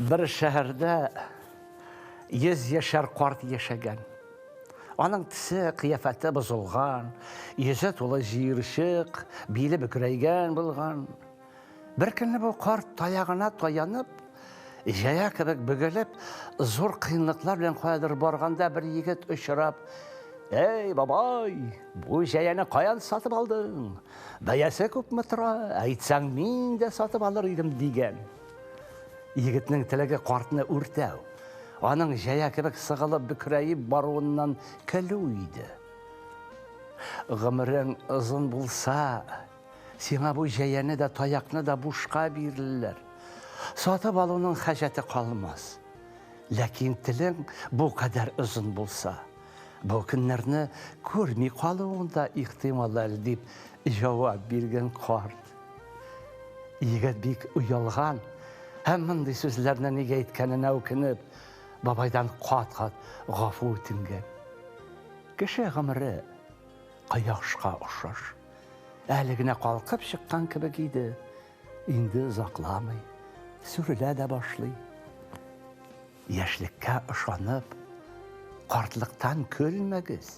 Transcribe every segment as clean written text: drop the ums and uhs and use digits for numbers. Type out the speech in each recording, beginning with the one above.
Бер шәһәрдә 100 яшәр карт яшәгән. Аның төсе, кыяфәте бозылган, йөзе тулы җыерчык, биле бөкрәйгән булган. Бер көнне бу карт таягына таянып, җәя кебек бөгелеп, зур кыенлыклар белән каядыр барганда бер егет очрап, «Эй, бабай, бу җәяне каян сатып алдың? Бәясе күпме тора? Әйтсәң, мин дә сатып алыр идем», дигән. Егетнең теләге картны үртәү, аның җәя кебек сыгылып бөкрәеп баруыннан көлү иде. Гомерең озын булса, Сиңа бу җәяне дә, таякны да бушка бирерләр. Сатып алуның хаҗәте калмас. Ләкин телең бу кадәр озын булса, бу көннәрне күрми калуың да ихтимал әле, дип җавап биргән карт. Егет бик оялган һәм мондый сүзләрне нигә әйткәненә үкенеп, бабайдан кат-кат гафу үтенгән. Кеше гомере кояшка охшаш. Әле генә калкып чыккан кебек иде, инде озакламый, сүрелә дә башлый. Яшьлеккә ышанып, картлыктан көлмәгез.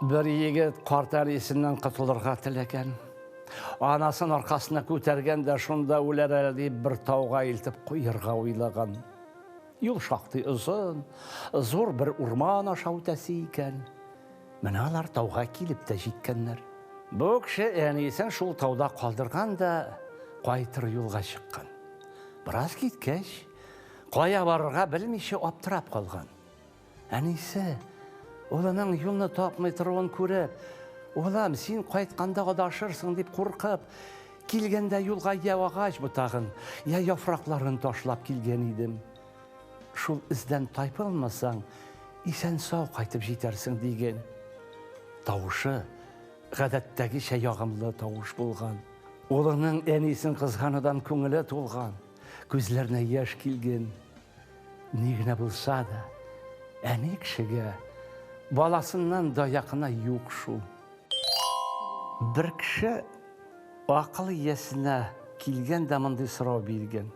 Бер егет карт әнисеннән котылырга теләгән. Анасын аркасына күтәргән дә шунда үләр әле дип бер тауга илтеп куярга уйлаган. Юл шактый озын, зур бер урман аша үтәсе икән. Менә алар тауга килеп тә җиткәннәр. Бу кеше әнисен шул тауда калдырган да кайтыр юлга чыккан. Бераз киткәч, кая барырга белмичә аптырап калган. Әнисе, улының юлны тапмый торуын күреп, улым, син кайтканда адашырсың дип куркып, килгәндә юлга я агач ботагын, я яфракларын ташлап килгән идем. Шул эздән тайпылмасаң, исән-сау кайтып җитәрсең, диген. Тавышы гадәттәгечә ягымлы тавыш булган. Улының әнисен кызганудан күңеле тулган, күзләренә яшь килгән. Ни генә булса да, әни кешегә баласыннан да якыны юк шул. Бер кеше акыл иясенә килгән дә мондый сорау биргән.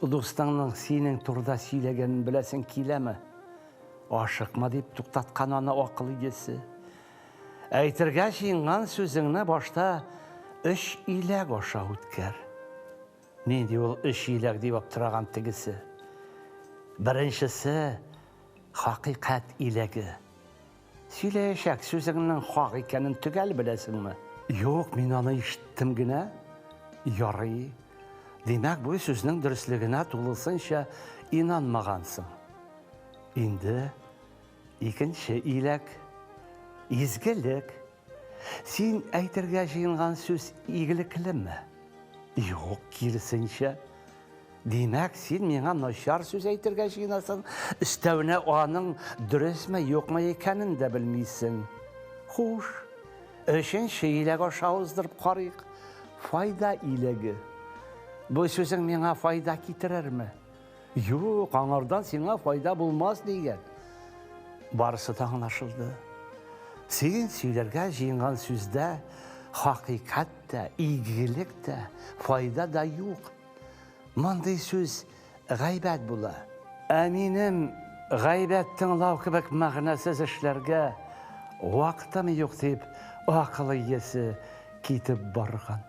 Дустыңның синең турыда сөйләгәнен беләсең киләме? Ашыкма, дип туктаткан аны акыл иясе. Әйтергә җыенган сүзеңне башта өч иләк аша үткәр. Нинди ул өч иләк, дип аптыраган тегесе. Беренчесе, хакыйкать иләге. Сөйләячәк сүзеңнең хак икәнен төгәл беләсеңме? Юк, мин аны ишеттем генә. Ярый. Димәк, бу сүзнең дөреслегенә тулысынча инанмагансың. Инде икенче иләк, изгелек. Син әйтергә җыенган сүз игелеклеме? Юк, киресенчә. Димәк, син миңа начар сүз әйтергә җыенасың, өстәвенә аның дөресме, юкмы икәнен дә белмисең. Хуш, өченче иләк аша уздырып карыйк. Файда иләге. Бу сүзең миңа файда китерерме? Юк, аңардан сиңа файда булмас, дигән. Барысы да аңлашылды. Син сөйләргә җыенган сүздә хакыйкать тә, игелек тә, файда да юк. Мондый сүз гайбәт була. Ә минем гайбәт тыңлау кебек мәгънәсез эшләргә вакытым юк, дип, акыл иясе китеп барган.